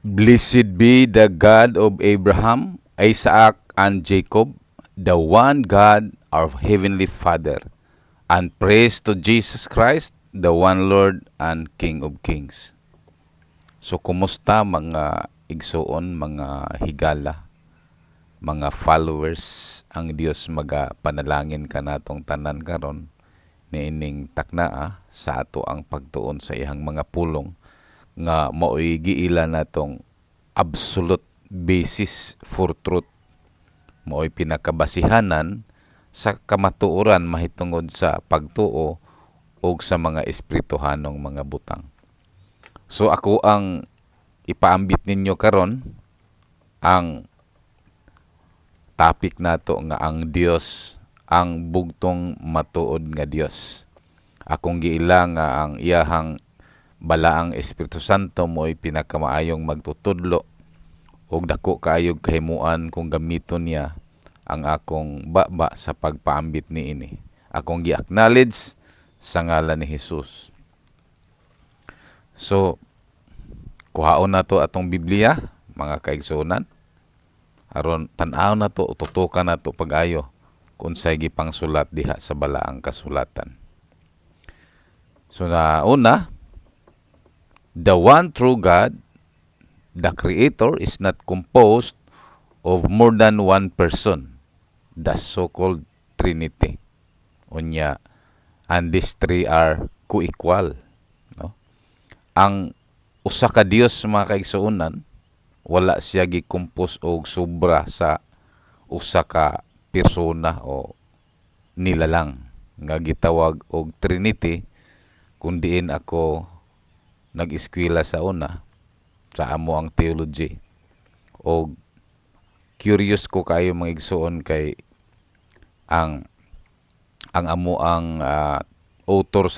Blessed be the God of Abraham, Isaac, and Jacob, the one God, our heavenly Father, and praise to Jesus Christ, the one Lord and King of Kings. So kumusta, mga igsuon, mga higala, mga followers? Ang Dios magapanalangin kanatong tanan karon niining taknaa sa ato ang pagtuon sa iyang mga pulong nga maoy giila natong absolute basis for truth, maoy pinakabasihanan sa kamatuoran mahitungod sa pagtuo ug sa mga espirituhanong mga butang. So ako ang ipaambit ninyo karon ang topic nato nga ang Dios, ang bugtong matuod nga Dios. Akong giila nga ang iyahang balaang Espiritu Santo mo'y pinakamaayong magtutudlo ug dako kaayog kahimuan kung gamiton niya ang akong baba sa pagpaambit niini. Akong gi-acknowledge sa ngalan ni Jesus. So, kuhaon nato atong Biblia, mga kaigsuonan. Aron tan-aw nato, tutukan nato pag-ayo kung unsay gipangsulat diha sa balaang kasulatan. So na una, the one true God, the Creator, is not composed of more than one person, the so-called Trinity. Unya, and these three are co-equal. No? Ang usa ka Dios, mga kaigsuonan, wala siya gi-compose og sobra sa usa ka persona o nilalang nga gitawag og Trinity, kung diin ako nag-eskwela sa una sa amo ang theology. Og curious ko kaayo, mga igsuon, kay ang amo ang author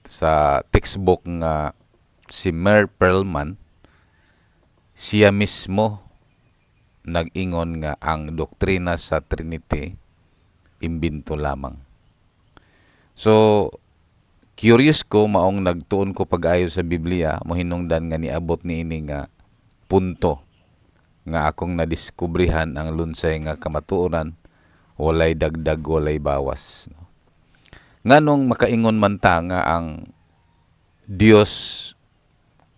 sa textbook nga si Myer Pearlman, siya mismo nag-ingon nga ang doktrina sa Trinity imbento lamang. So curious ko, maong nagtuon ko pag-ayo sa Biblia, mohinungdan nga niabot niini nga punto nga akong nadiskubrehan ang lunsay nga kamatuoran, walay dagdag, walay bawas. Nganong makaingon man ta nga ang Dios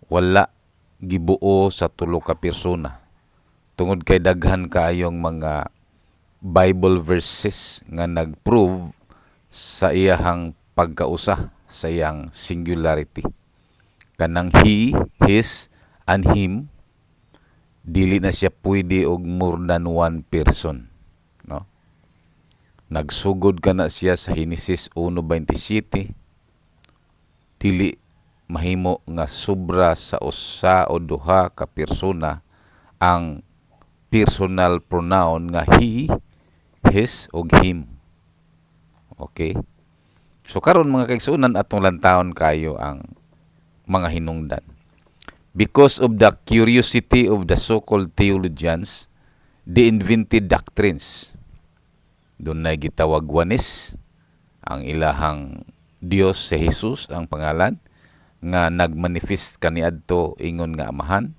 wala gibuo sa tulo ka persona? Tungod kay daghan kaayong mga Bible verses nga nag-prove sa iyahang pagkausa, sa iyang singularity. Kanang he, his, and him, dili na siya pwede og more than one person. No? Nagsugod ka na siya sa Henesis 1:27, dili mahimo nga sobra sa usa o duha ka persona ang personal pronoun nga he, his ug him. Okay? So karon, mga kaigsuonan, atong lantawon kayo ang mga hinungdan. Because of the curiosity of the so-called theologians, they invented doctrines. Dunay gitawag Oneness, ang ilahang Dios si Jesus ang pangalan nga nagmanifest kaniadto ingon nga Amahan.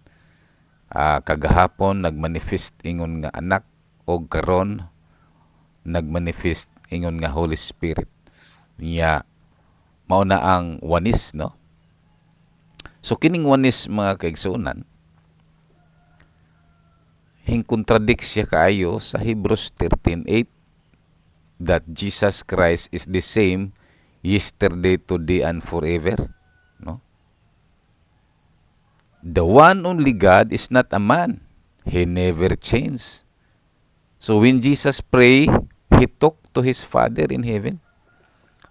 Kagahapon nagmanifest ingon nga Anak og karon nagmanifest ingon nga Holy Spirit. Nya mao na ang Oneness, no? So kining Oneness, mga kaigsuonan, hing contradict siya kaayo sa Hebrews 13:8 that Jesus Christ is the same yesterday, today, and forever, no? The one only God is not a man. He never changes. So when Jesus pray, he talked to his Father in heaven.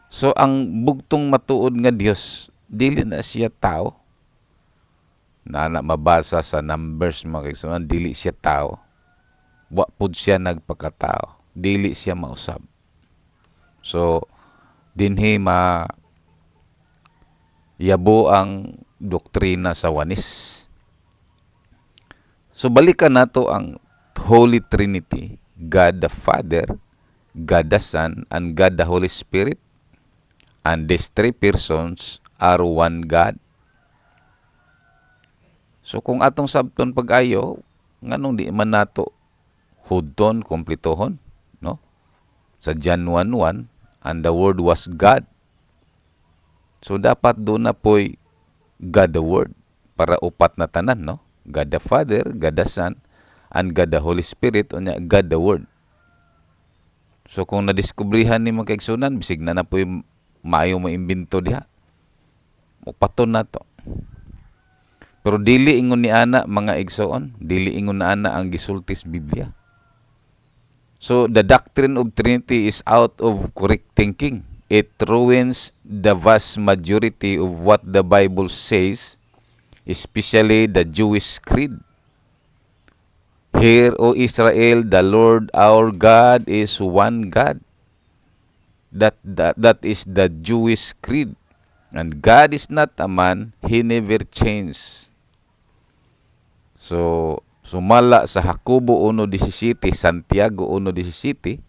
So ang bugtong matuod nga Dios, dili na siya tao. Na mabasa sa Numbers, mga kaigsuonan, dili siya tao. Wa pud siya nagpakatao. Dili siya mausab. So dinhi ma yabo ang doktrina sa Oneness. So balikan nato ang Holy Trinity, God the Father, God the Son, and God the Holy Spirit. And these three persons are one God. So kung atong sabton pag-ayo, nganong di man nato hudton, kompletohon, no? Sa John 1:1, "And the Word was God." So dapat duna poy God the Word para upat na tanan, no? God the Father, God the Son, and God the Holy Spirit, unya God the Word. So kung nadiskubrihan ni mga kaigsunan, bisig na na poy maayo mo imbento diha. Upaton na to. Pero dili ingon ni ana, mga igsoon, dili ingon na ana ang gisulti sa Biblia. So the doctrine of Trinity is out of correct thinking. It ruins the vast majority of what the Bible says, especially the Jewish creed. "Hear, O Israel, the Lord our God is one God." That is the Jewish creed. And God is not a man, He never changes. So, sumala sa Jacobo 1:17, Santiago 1:17,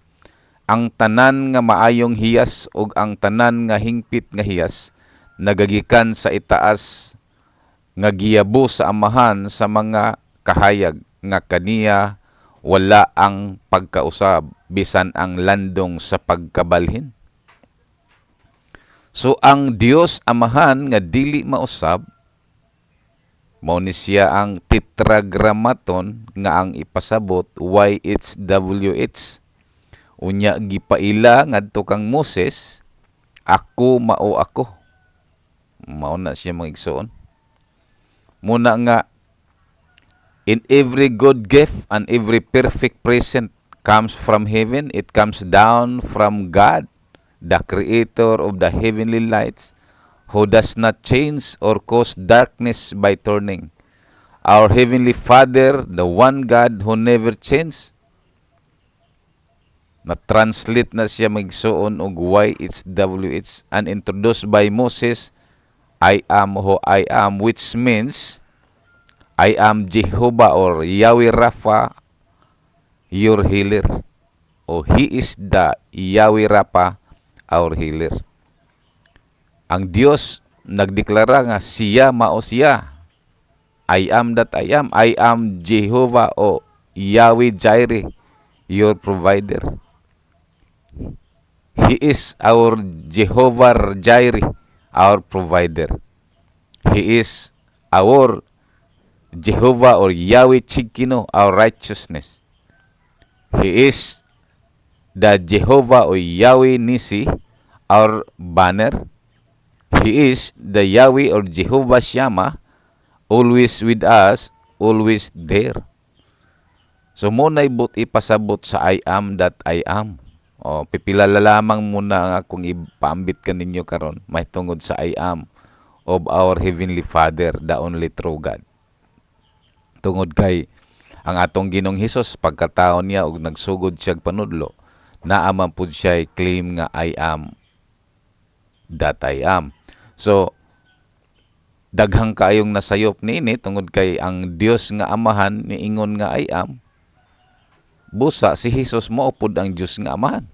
ang tanan nga maayong hiyas ug ang tanan nga hingpit nga hiyas nagagikan sa itaas nga giyabo sa Amahan sa mga kahayag nga kaniya wala ang pagkausab bisan ang landong sa pagkabalhin. So ang Dios Amahan nga dili mausab, mao ni siya ang Tetragrammaton nga ang ipasabot YHWH. Unya gipaila ngadto kang Moses, "Ako mao ako." Mao na siya, mga igsoon. Muna nga in every good gift and every perfect present comes from heaven. It comes down from God, the creator of the heavenly lights, who does not change or cause darkness by turning. Our heavenly Father, the one God who never changes. Na-translate na siya, magsuon, og YHWH and introduced by Moses, "I am who I am," which means "I am Jehovah or Yahweh Rapha, your healer." O He is the Yahweh Rapha, our healer. Ang Dios nagdeklara nga siya mao siya. "I am that I am. I am Jehovah o Yahweh Jireh, your provider." He is our Jehovah Jireh, our provider. He is our Jehovah or Yahweh Tsidkenu, our righteousness. He is the Jehovah or Yahweh Nisi, our banner. He is the Yahweh or Jehovah Shammah, always with us, always there. So mao na'y buot ipasabot sa "I am that I am." O, pipila lamang muna ang akong ipaambit kaninyo karon mahitungod sa "I am" of our Heavenly Father, the only true God. Tungod kay ang atong Ginoong Hesus, pagkatao niya og nagsugod siya panudlo, naa man pud siya claim nga "I am that I am." So daghang kaayong nasayop niini tungod kay ang Dios nga Amahan niingon nga "I am." Busa si Hesus mao pud ang Dios nga Amahan.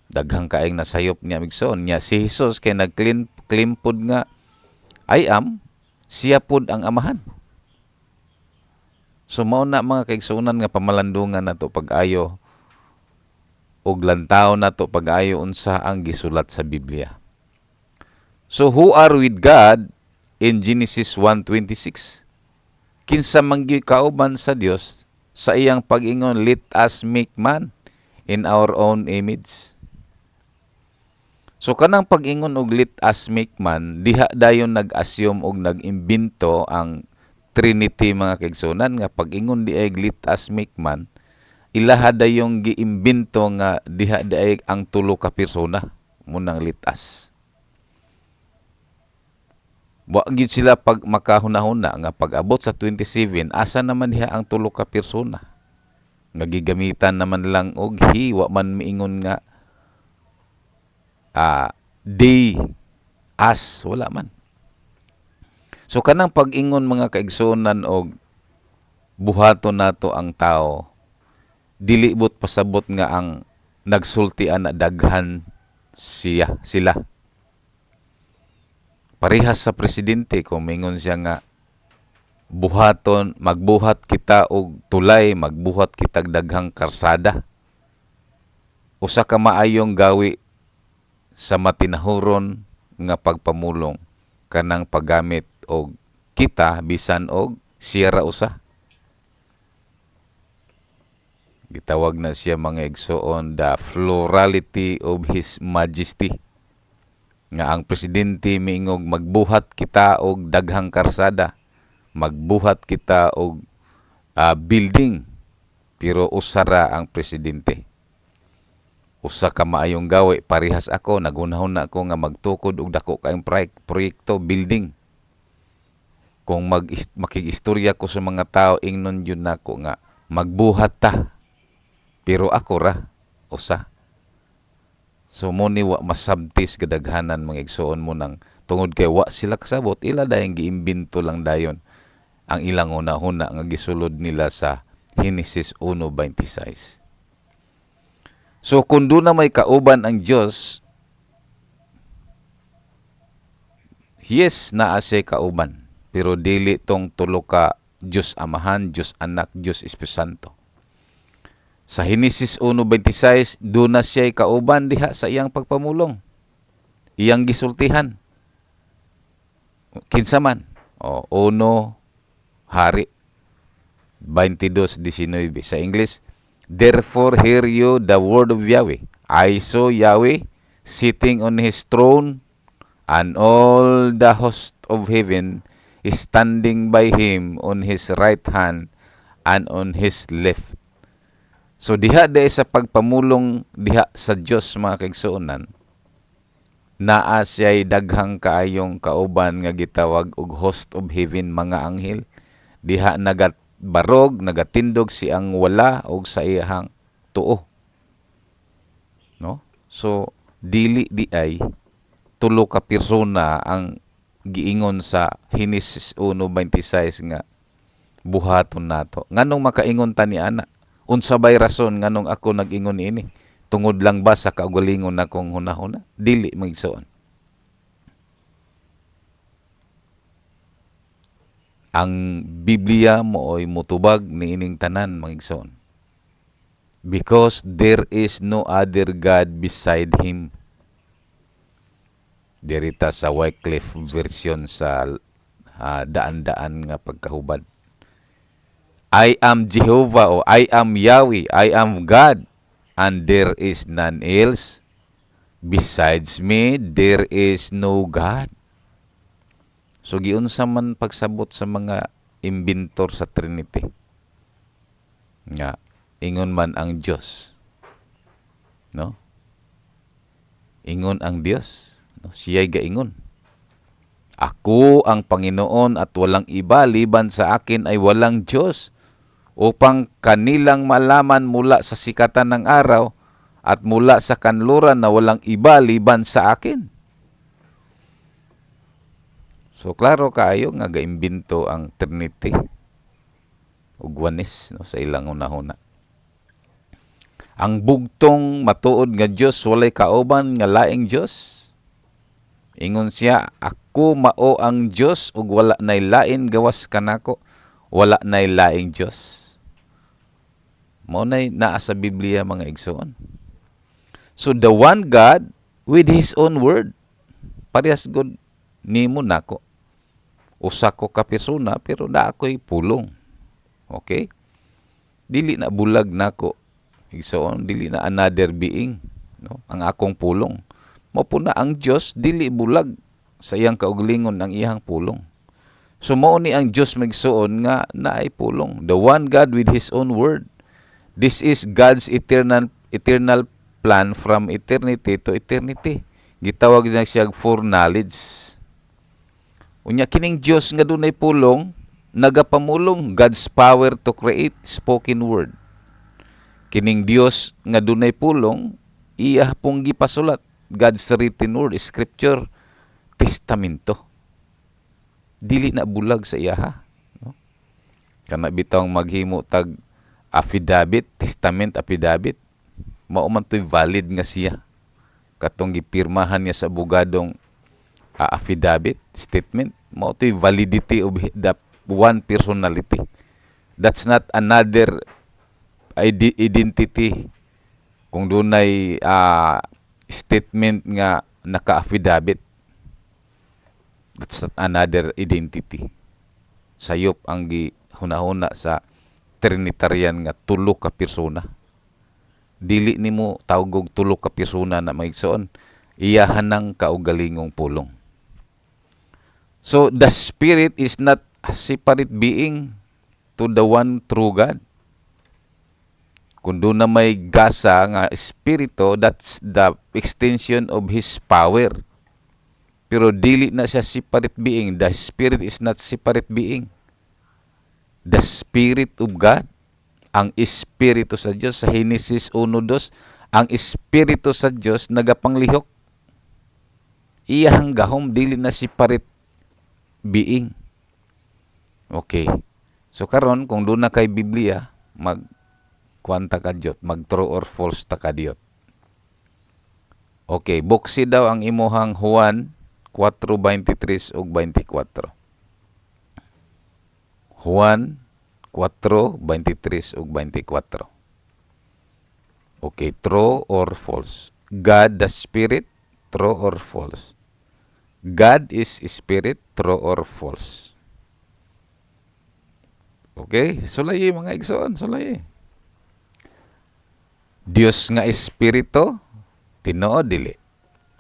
Daghang kaayong nasayop niya, igsoon niya. Si Hesus kay nag-claim claim pud nga "I am," siya pud ang Amahan. So mao na, mga kaigsuonan, nga pamalandungan nato pag-ayo ug lantaw nato pag-ayo unsa ang gisulat sa Biblia. So who are with God in Genesis 1:26? Kinsa man gyud kauban sa Dios sa iyang pag-ingon, "Let us make man in our own image"? So kanang pag-ingon og "Let us make man," diha dayon nag-assume og nag-imbento ang Trinity, mga kaigsunan, nga pag-ingon di ay "Let us make man," ilaha dayong giimbento nga diha diay ang tulo ka persona munang "let us." Wa gyud sila pag makahuna-huna nga pag-abot sa 27, asa naman diha ang tulo ka persona? Nga gigamitan naman lang og "he," wa man miingon nga "they," "us," wala man. So kanang pag-ingon, mga kaigsuonan, og buhaton nato ang tao, dili but pasabot nga ang nagsulti ana daghan siya sila. Parehas sa presidente kung mingon siya nga Buhaton, magbuhat kita og tulay, magbuhat kitag daghang karsada. Usa ka maayong gawi sa matinahuron nga pagpamulong kanang paggamit og kita bisan og siya ra usa. Gitawag na siya, mga igsoon, the plurality of His Majesty. Nga ang presidente miingog magbuhat kita og daghang karsada, magbuhat kita og building, pero usa ra ang presidente. Usa ka maayong gawi, parehas ako, naghunahuna ako nga magtukod og dako kaayong proyekto, building. Kung makig-istorya ko sa mga tao, ingnon jud nako nga magbuhat ta. Pero ako ra usa. So mo ni wa masabtis kadaghanan, mga igsoon, mo nang tungod kay wa sila kasabot, ila dayong giimbento lang dayon ang ilang hunahuna nga gisulod nila sa Henesis 1:26. So kung doon na may kauban ang Dios, yes, naa siya kauban, pero dili tong tulo ka Dios Amahan, Dios Anak, Dios Espiritu Santo. Sa Henesis 1:26, doon na siya'y kauban diha sa iyang pagpamulong. Iyang gisultihan. Kinsa man? O, uno, hari. 22:19. Sa English, "Therefore hear you the word of Yahweh. I saw Yahweh sitting on his throne and all the host of heaven standing by him on his right hand and on his left." So diha di sa pagpamulong diha sa Dios, mga kaigsuonan, naa siya'y daghang kaayong kauban nga gitawag og host of heaven, mga anghel. Diha nagabarog, nagatindog si ang wala og sa iyahang tuo. No? So dili di ay tulo ka persona ang giingon sa Henesis 1:26 nga buhaton nato. Nganong makaingon ta ni ana? Unsa bay rason nganong ako nag-ingon niini? Tungod lang ba sa kaugalingon nakong hunahuna? Dili, mga igsoon. Ang Biblia mooy mutubag niining tanan, mga igsoon. Because there is no other God beside Him. Dirita sa Wycliffe version sa daan-daan nga pagkahubad. I am Jehovah o I am Yahweh, I am God, and there is none else. Besides me, there is no God. So giunsa man pagsabot sa mga inventor sa Trinity nga ingon man ang Dios, no? Ingon ang Dios, no? Siya'y gaingon. Ako ang Panginoon at walang iba, liban sa akin ay walang Diyos, upang kanilang malaman mula sa sikatan ng araw at mula sa kanluran na walang iba liban sa akin. So klaro kaayo nga gaimbento ang Trinity ug wanis, no, sa ilang hunahuna. Ang bugtong matuod nga Dios walay kauban nga laing Dios. Ingon siya, ako mao ang Dios ug wala nay lain gawas kanako, wala nay laing Dios. Mao nay naa sa Biblia, mga igsoon. So the one God with His own word. Parehas gud nimo nako. Usa ko ka persona pero naa ko'y pulong. Okay? Dili na bulag nako, igsoon, dili na another being, no? Ang akong pulong. Mao po na ang Dios dili bulag sa iyang kaugalingon ang iyang pulong. So mao ni ang Dios, magsuon, nga naay pulong. The one God with His own word. This is God's eternal eternal plan from eternity to eternity. Gitawag na siya foreknowledge. Unya kining Dios nga dunay pulong nagapamulong, God's power to create, spoken word. Kining Dios nga dunay pulong iya pong gipasulat, God's written word, scripture, testamento. Dili na bulag sa iyaha, no? Kana bitawng maghimo tag affidavit, testament affidavit, mao man to'y valid nga siya. Katong gipirmahan niya sa abogadong affidavit, statement, mao to'y validity of the one personality. That's not another identity. Kung dunay statement nga naka-affidavit, that's not another identity. Sayop ang gihuna-huna sa Trinitarian nga tulo ka persona. Dili nimo tawgog tulo ka persona na, mga igsoon, iyahan ng kaugalingong pulong. So the Spirit is not a separate being to the one true God. Kung duna may gasa nga espiritu, that's the extension of His power. Pero dili na siya separate being. The Spirit is not separate being. The Spirit of God, ang Espiritu sa Diyos sa Henesis 1:2, ang Espiritu sa Diyos nagapanglihok. Iyahang gahom, dili na separate being. Okay. So karon, kung duna kay Biblia, mag kuan ta kadyot, mag true or false ta kadyot. Okay, buksi daw ang imuhang Juan 4:23 ug 24. Juan 4:23 ug 24. Okay, true or false? God the Spirit, true or false? God is Spirit, true or false? Okay, sulayi, mga igsoon, sulayi. Dios nga Espiritu, tinuod, dili?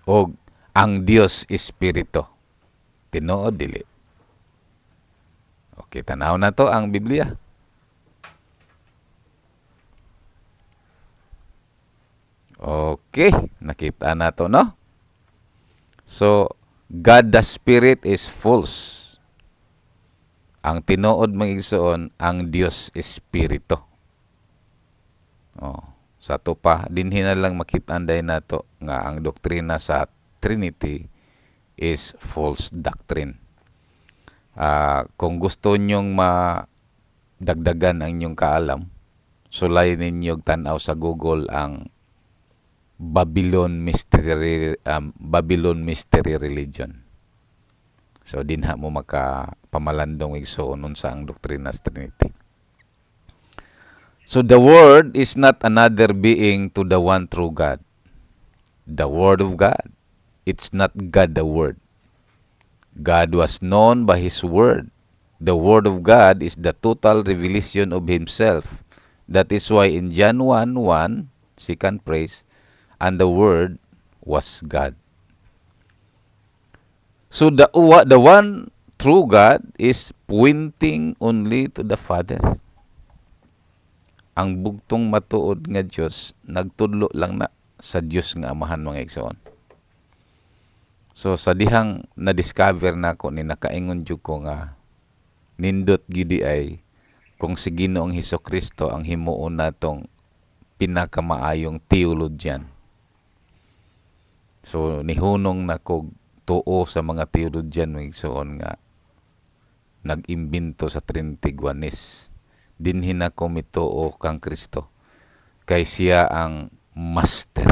Og ang Dios Espiritu, tinuod, dili? Okay, tanaw na to ang Biblia. Okay, nakita na to, no? So, God the Spirit is false. Ang tinuod, mga igsoon, ang Dios Espiritu. Oh, sa to pa, dinhi na lang makita anday nato nga ang doktrina sa Trinity is false doctrine. Kung gusto nyong madagdagan ang inyong kaalam, sulay ninyo tan-aw sa Google ang Babylon Mystery Religion. So dinha mo makapamalandong, igsoon, unsa ang doktrina sa Trinity. So the Word is not another being to the one true God. The Word of God. It's not God the Word. God was known by His Word. The Word of God is the total revelation of Himself. That is why in John 1:1, second phrase, "And the Word was God." So the one true God is pointing only to the Father. Ang bugtong matuod nga Dios nagtudlo lang na sa Dios nga Amahan, mga igsoon. So sa dihang na-discover nako ni, nakaingon jud ko nga nindot gidi ay kung si Ginoong Hesus Kristo ang himuon natong pinakamaayong theologian. So nihunong na kog tuo sa mga theologian, mga igsoon, nga nag-imbento sa Trinity Oneness. Dinhi na ko mituo kang Kristo kay siya ang master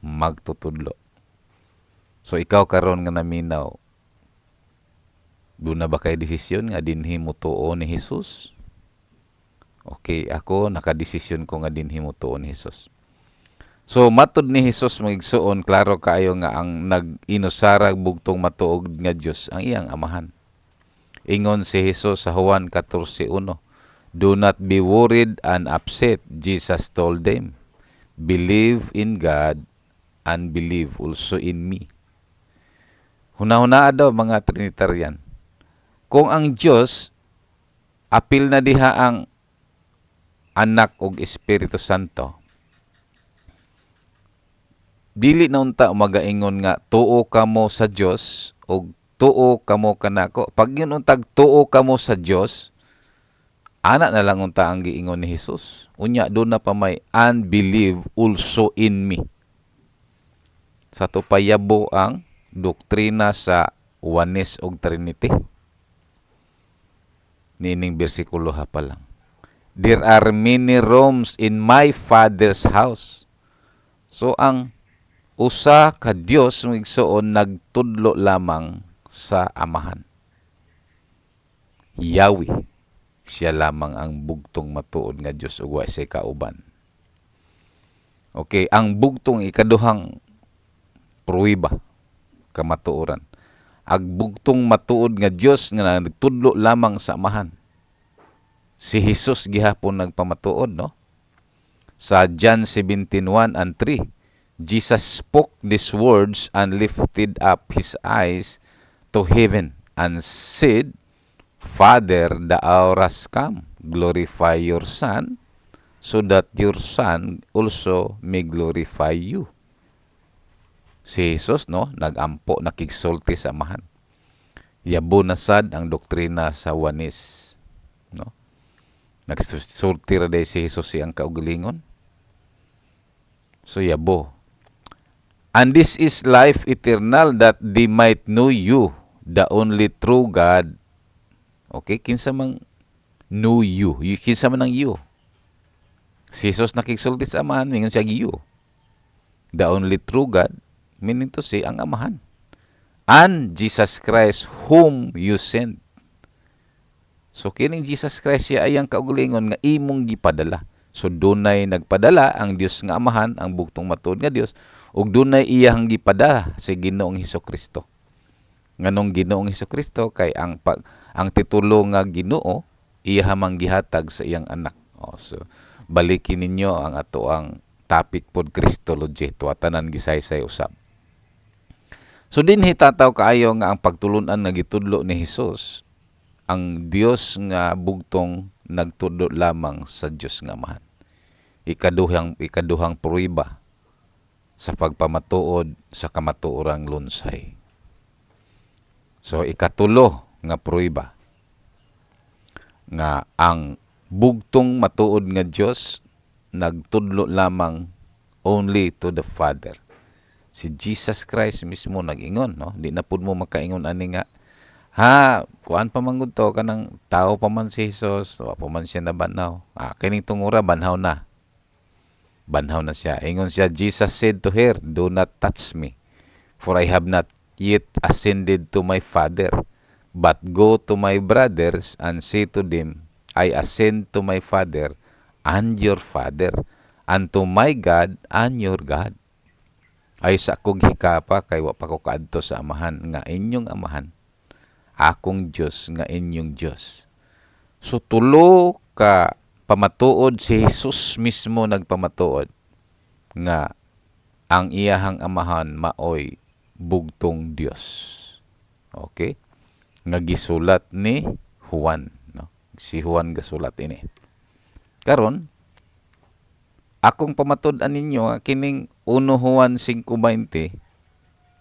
magtutudlo. So ikaw karon nga naminaw, duna ba kay desisyon nga dinhi mo tuo ni Jesus? Okay, ako nakadesisyon ko nga dinhi mo tuo ni Jesus. So matud ni Jesus, mga igsoon, klaro kaayo nga ang nag-inusarag bugtong matuod nga Dios ang iyang Amahan. Ingon si Jesus sa Juan 14:1, "Do not be worried and upset," Jesus told them. "Believe in God and believe also in me." Huna-hunaa daw, mga Trinitarian. Kung ang Dios apil na diha ang Anak ug Espiritu Santo, dili na unta magaingon nga tuo kamo sa Dios ug tuo kamo kanako. Pag yun untag tuo kamo sa Dios, ana na lang unta ang giingon ni Jesus. Unya duna pa may "and believe also in me." Sa to payabo ang doktrina sa Oneness og Trinity. Niining bersikulo ha pa lang. "There are many rooms in my Father's house." So ang usa ka Dios, mga igsoon, nagtudlo lamang sa Amahan. Yahweh. Siya lamang ang bugtong matuod nga Dios ug wa siya kauban. Okay, ang bugtong ikaduhang pruweba, kamatuoran. Ang bugtong matuod nga Dios nga nagtudlo lamang sa Amahan. Si Jesus gihapon nagpamatuod, no? Sa John 17:1 and 3, Jesus spoke these words and lifted up his eyes to heaven and said, "Father, the hour has come. Glorify your Son, so that your Son also may glorify you." Si Jesus, no, nagampo, nakigsulti sa Amahan. Yabo na sad ang doktrina sa Oneness, no? Nagsulti ra day si Jesus siyang kaugalingon. So yabo. "And this is life eternal, that they might know you, the only true God." Okay, kinsa mang know you? Kinsa man ang you? Si Jesus nakigsulti sa Amahan, mingon siya you. The only true God, meaning to say, ang Amahan. "And Jesus Christ whom you sent." So kining Jesus Christ, siya ay ang kaugalingon nga imong gipadala. So dunay nagpadala, ang Dios nga Amahan, ang bugtong matuod nga Dios, ug dunay iyang gipadala, si Ginoong Hesus Kristo. Nganong Ginoong Hesus Kristo? Kay ang titulo nga Ginoo iya mang gihatag sa iyang anak. Oh, so balikin ninyo ang ato ang topic pod, Christology, tuwa tanan gisaysay usab. So dinhi tataw kaayo nga ang pagtulunan nga gitudlo ni Hesus, ang Dios nga bugtong nagtudlo lamang sa Dios nga Amahan. Ikaduhang pruweba sa pagpamatuod sa kamatuorang lunsay. So ikatulo nga pruweba nga ang bugtong matuod nga Dios nagtudlo lamang only to the Father. Si Jesus Christ mismo nag-ingon, no? Di na pud mo makaingon ani nga, ha, kuan pa man gud to, kanang tao pa man si Jesus, wa pa man siya nabanhaw. Ah, kining tungura banhaw na. Banhaw na siya. Ingon siya, Jesus said to her, "Do not touch me, for I have not yet ascended to my Father. But go to my brothers and say to them, I ascend to my Father and your Father, and to my God and your God." Ay sa akong hikapa kay wa pa ko kaadto sa Amahan nga inyong amahan, akong Dios nga inyong Dios. So tulo ka pamatuod, si Jesus mismo nagpamatuod nga ang iyahang Amahan maoy bugtong Dios. Okay? Nga gisulat ni Juan, no? Si Juan gasulat ini. Karon, akong pamatud-an ninyo kining 1 Juan 5:20,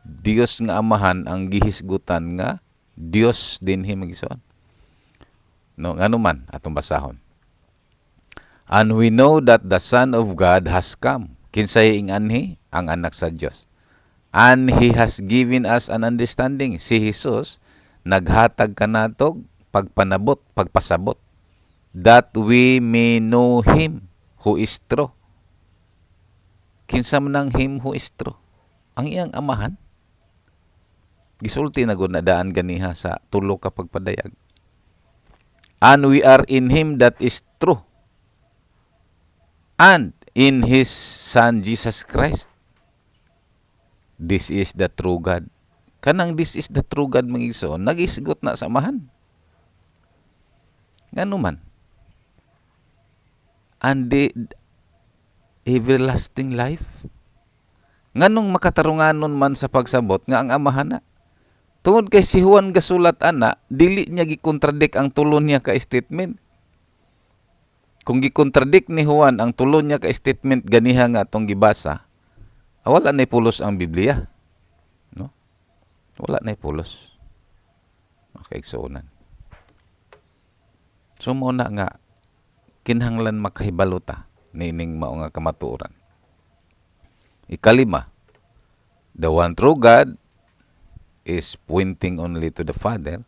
Dios nga Amahan ang gihisgutan nga Dios dinhi, mga igsoon. No, ngano man atong basahon. "And we know that the Son of God has come." Kinsay ing-anhi? Ang anak sa Dios. "And He has given us an understanding." Si Jesus naghatag kanatog pagpanabot, pagpasabot, "That we may know Him who is true." Kinsa man ang Him who is true? Ang iyang Amahan. Gisulti na gud na daan ganiha sa tulo ka pagpadayag. "And we are in Him that is true, and in His Son Jesus Christ. This is the true God." Kanang this is the true God, mga igsoon, nagisgot na sa Amahan. Ngano man? And the everlasting life. Nganong makatarunganon man sa pagsabot nga ang Amahan na? Tungod kay si Juan gasulat ana, dili niya gikontradict ang tulo niya ka statement. Kung gikontradict ni Juan ang tulo niya ka statement ganiha nga atong gibasa, wala nay pulos ang Biblia. No? Wala nay pulos. Okay, igsuonan. So mao na nga kinahanglan makahibalo ta niining mao nga kamatuoran. Ikalima, the one true God is pointing only to the Father.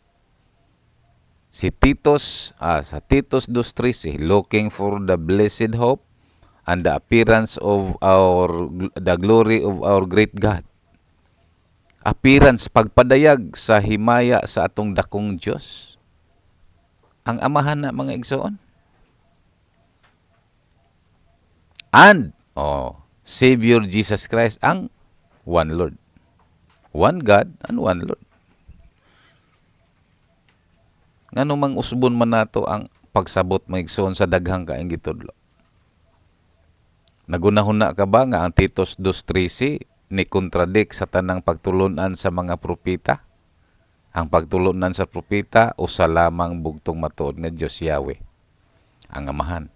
Si Titos, sa Titos 2:13, "looking for the blessed hope and the appearance of the glory of our great God." Appearance, pagpadayag sa himaya sa atong dakong Dios. Ang Amahan na, mga igsoon. And oh, Savior Jesus Christ ang one Lord. One God and one Lord. Ngano mang usbon man nato ang pagsabot, mga igsoon, sa daghang kaayong gitudlo? Nagunahuna ka ba nga ang Titus 2.13 ni contradict sa tanang pagtulunan sa mga propeta? Ang pagtulunan sa propeta, usa lamang bugtong matuod nga Dios, Yahweh, ang Amahan.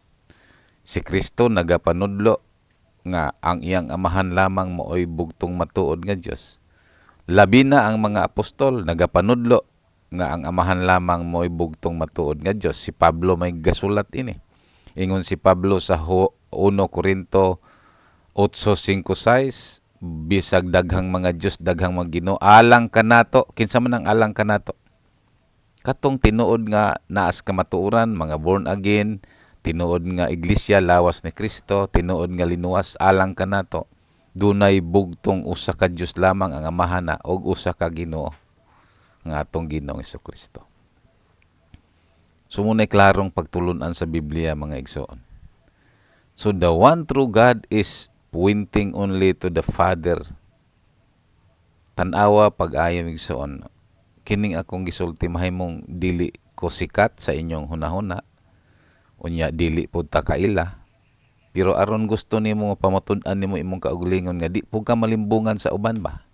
Si Kristo nagapanudlo nga ang iyang Amahan lamang maoy bugtong matuod nga Dios. Labi na ang mga apostol nagapanudlo nga ang Amahan lamang maoy bugtong matuod nga Dios. Si Pablo may gasulat ini. Ingon si Pablo sa 1 Korinto 8:5-6, bisag daghang mga Dios, daghang mga Ginoo, alang kanato. Kinsa man ang alang kanato? Katong tinuod nga naas kamatuoran, mga born again, tinuod nga iglesia, lawas ni Kristo, tinuod nga linuwas, alang kanato. Dunay bugtong usa ka Dios lamang, ang Amahan na, og usa ka Ginoo, nga atong Ginoong Kristo. So muna'y klarong pagtulunan sa Biblia, mga igsoon. So the one true God is pointing only to the Father. Tan-awa pag-ayo, igsoon. Kining akong gisulti, mahimong dili ko sikat sa inyong hunahuna. Unya dili pud ta kaila. Pero aron gusto nimo pamatud-an nimo imong kaugalingon nga di pud ka malimbungan sa uban ba?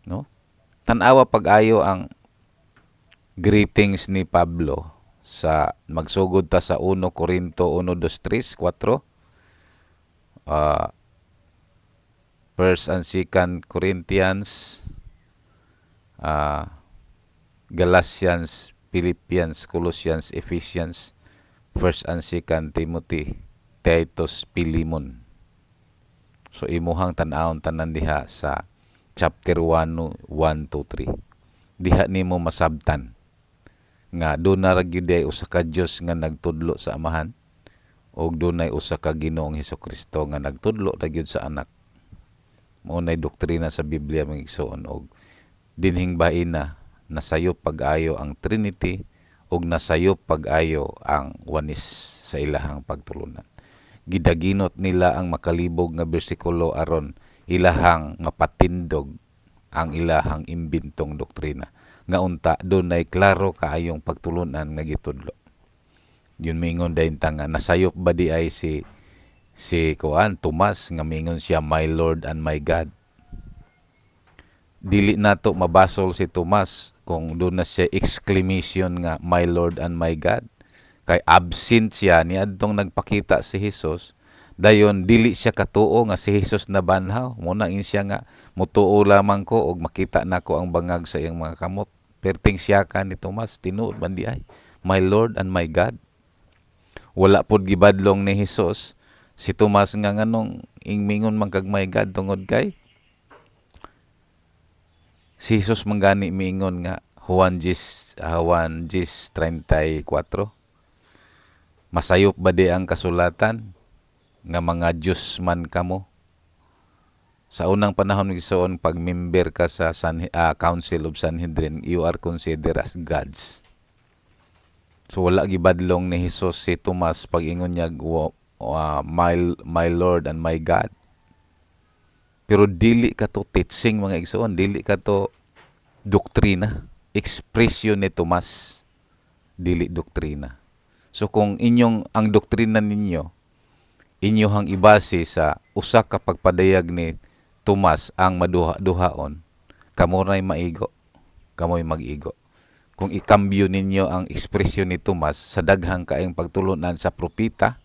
No? Tan-awa pag-ayo ang greetings ni Pablo sa magsugod ta sa 1 Corinto 1, 2, 3, 4, First and Second Corinthians, Galatians, Philippians, Colossians, Ephesians, First and Second Timothy, Titus, Philemon. So imuhang tan-awon tanan diha sa chapter 1, 1, 2, 3. Diha nimo masabtan nga duna ra gyud ay usa ka Dios nga nagtudlo sa Amahan ug dunay usa ka Ginoong Hesukristo nga nagtudlo ra gyud sa Anak. Mao nay doktrina sa Biblia, mga igsoon, og dinhing baina nasayop pag-ayo ang Trinity ug nasayop pag-ayo ang Oneness sa ilahang pagtulunan. Gidaginot nila ang makalibog nga bersikulo aron ilahang mapatindog ang ilahang imbintong doktrina nga unta dunay klaro kaayong pagtulunan nga gitudlo. Yun mingon dayon ta nga nasayop ba di ay si kuan Tomas nga mingon siya, "My Lord and my God"? Dili nato mabasol si Tomas kung doon na siya exclamation nga "My Lord and my God", kay absent siya niadtong nagpakita si Jesus. Dayon dili siya katuo nga si Jesus nabanhaw. Mo na siya nga mutuo lamang ko og makita nako ang bangag sa iyang mga kamot. Perting siya ka ni Tomas, tinuod man di ay, "My Lord and my God"? Wala pod gibadlong ni Jesus si Tomas nga nganong ingmingon man kag "My God", tungod kay si Jesus man gani miingon nga Juan 10, Juan 10:34, "Masayop ba di ang kasulatan nga mga Diyos man kamo?" Sa unang panahon, igsoon, pag member ka sa Council of Sanhedrin, you are considered as gods. So wala gibadlong ni Jesus si Tomas pag ingon niya, "My Lord and my God." Pero dili ka to teaching, mga igsoon, dili ka to doktrina. Ekspresyon ni Tomas, dili doktrina. So kung inyong ang doktrina ninyo inyohang ibase sa usa ka pagpadayag ni Tomas ang maduha-duhaon, kamo ray maigo, kamoy mag-igo. Kung ikambyo ninyo ang ekspresyon ni Tomas sa daghang kaayong pagtulunan sa propeta,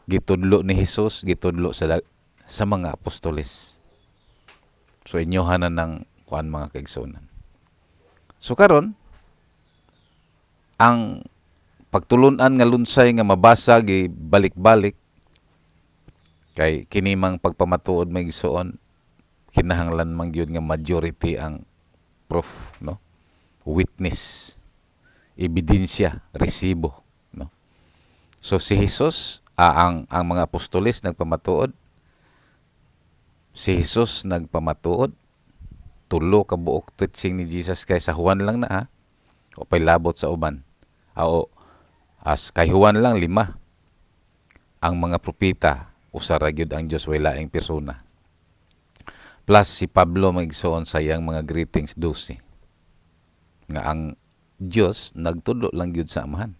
gitudlo ni Jesus, gitudlo sa mga apostoles. So inyohan na ng kuan, mga kaigsunan. So karon ang pagtulunan nga lunsay nga mabasa gi balik-balik, kay kini mang pagpamatuod, may igsoon, kinahanglan man gyud nga majority ang proof, no, witness, ebidensya, resibo, no? So si Jesus, ang mga apostoles nagpamatuod, si Jesus nagpamatuod, tulo ka buok teaching ni Jesus, kay sa Juan lang na ha, o pay labot sa uban. O as kay Juan lang lima. Ang mga propeta, usa ra gyud ang Dios, way laing persona. Plus si Pablo, mga igsoon, sa iyang mga greetings, 12. Nga ang Dios nagtudlo lang gyud sa Amahan.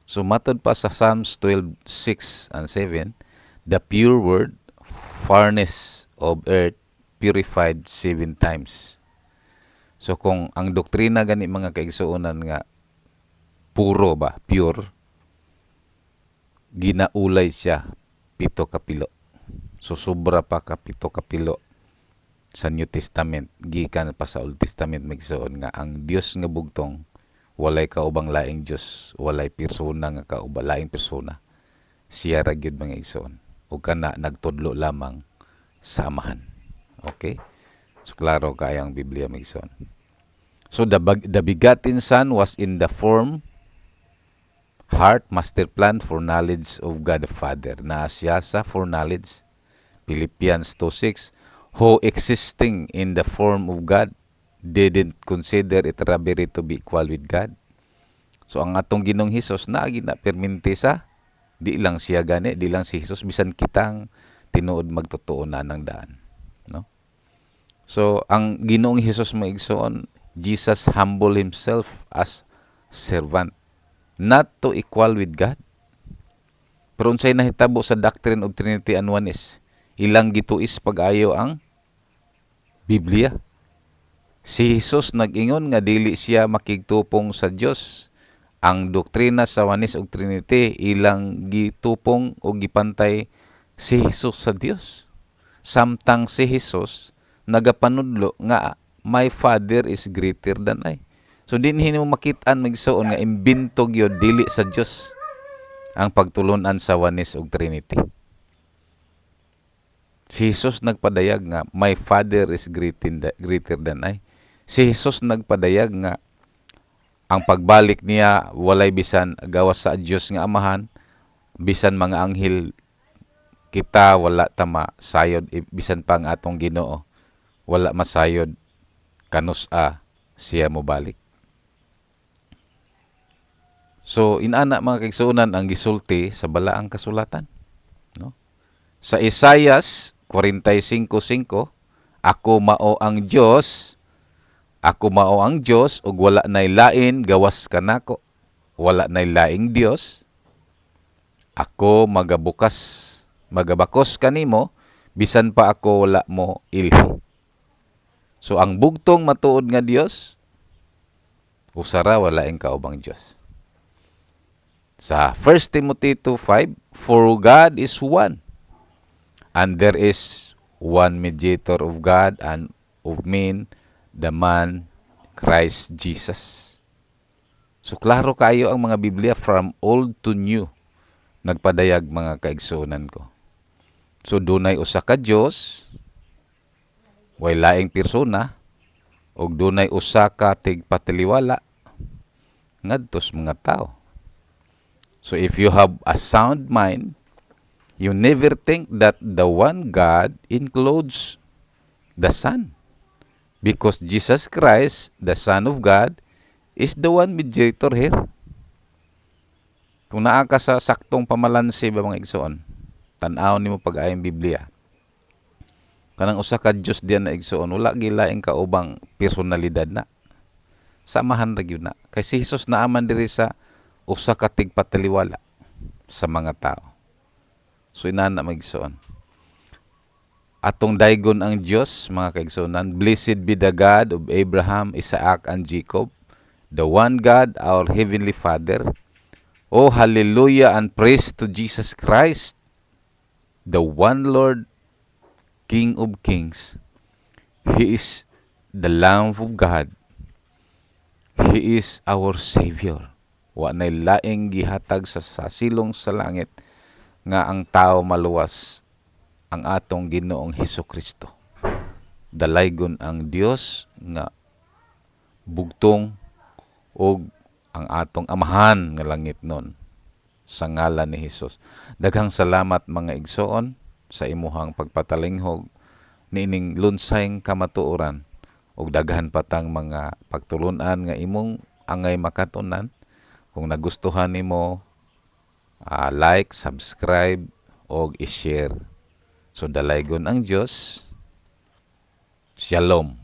So matod pa sa Psalms 12:6 and 7, the pure word, furnace of earth, purified seven times. So kung ang doktrina gani, mga kaigsuonan, nga puro ba, pure, ginaulay siya pito kapilo. So sobra pa ka pito kapilo sa New Testament gikan pa sa Old Testament, magsuon, nga ang Dios nga bugtong walay kaubang laing Dios, walay persona nga kauba, laing persona. Siya ra gyud, mga igsoon, ug kana nagtudlo lamang sa Amahan. Okay? So klaro kaayo ang Biblia, mga igsoon. So the begotten Son was in the form, heart, master plan for knowledge of God the Father. Naa siya sa foreknowledge. Philippians 2:6, who existing in the form of God didn't consider it robbery to be equal with God. So ang atong Ginoong Hesus naagi na perminti sa, di lang siya gani, di lang si Hesus, bisan kitang tinuod magtotoo na ng daan, no? So ang Ginoong Hesus, mga igsoon, Jesus humble himself as servant, not to equal with God. Pero unsay nahitabo sa doctrine of Trinity and Oneness? Ilang gituis pag-ayo ang Biblia. Si Jesus nag-ingon nga dili siya makigtupong sa Dios. Ang doktrina sa Oneness ug Trinity, ilang gitupong o gipantay si Jesus sa Dios. Samtang si Jesus nagapanudlo nga "My Father is greater than I." So dinhi nimo makit-an, magsuon, nga imbento gyud, dili sa Dios ang pagtulunan sa Oneness ug Trinity. Si Jesus nagpadayag nga "My Father is greater than I." Si Jesus nagpadayag nga ang pagbalik niya walay bisan gawas sa Dios nga Amahan, bisan mga anghel, kita wala ta masayod, bisan pa ang atong Ginoo wala masayod kanus-a siya mobalik. So inana, mga kaigsuonan, ang gisulti sa Balaang Kasulatan, no? Sa Isaias 45:5, "Ako mao ang Dios, ako mao ang Dios ug wala nay lain gawas kanako. Wala nay laing Dios. Ako magabukas, magabakos kanimo bisan pa ako wala mo ilhi." So ang bugtong matuod nga Dios usa ra, wala laing kaubang Dios. Sa 1 Timothy 2:5, "For God is one, and there is one mediator of God and of men, the man Christ Jesus." So klaro kayo ang mga Biblia from old to new nagpadayag, mga kaigsuonan ko. So dunay usa ka Dios, way laing persona, ug dunay usa ka tigpatiliwala ngadto sa mga tao. So if you have a sound mind, you never think that the one God includes the Son. Because Jesus Christ, the Son of God, is the one mediator here. Kung naa ka sa saktong pamalansi ba, mga igsoon, tan-aw nimo pag-ayong Biblia. Kanang usa ka Dios diyan na, igsoon, wala gilaing kaubang personalidad na. Samahan ra gyud na. Kay si Jesus naaman diri sa usa ka tigpataliwala sa mga tao. So inana, mga igsoon. Atong daygon ang Dios, mga kaigsuonan. Blessed be the God of Abraham, Isaac, and Jacob, the one God, our heavenly Father. Oh, hallelujah and praise to Jesus Christ, the one Lord, King of kings. He is the Lamb of God. He is our Savior. Wa nay laing gihatag sa silong sa langit nga ang tao maluwas, ang atong Ginoong Hesus Kristo. Dalaygon ang Dios nga bugtong ug ang atong Amahan nga langitnon sa ngalan ni Hesus. Daghang salamat, mga igsoon, sa imuhang pagpatalinghog niining lunsayng kamatuoran ug daghan pa tang mga pagtulunan nga imong angay makatunan. Kung nagustuhan nimo, like, subscribe og i-share. So dalaygon ang Dios. Shalom.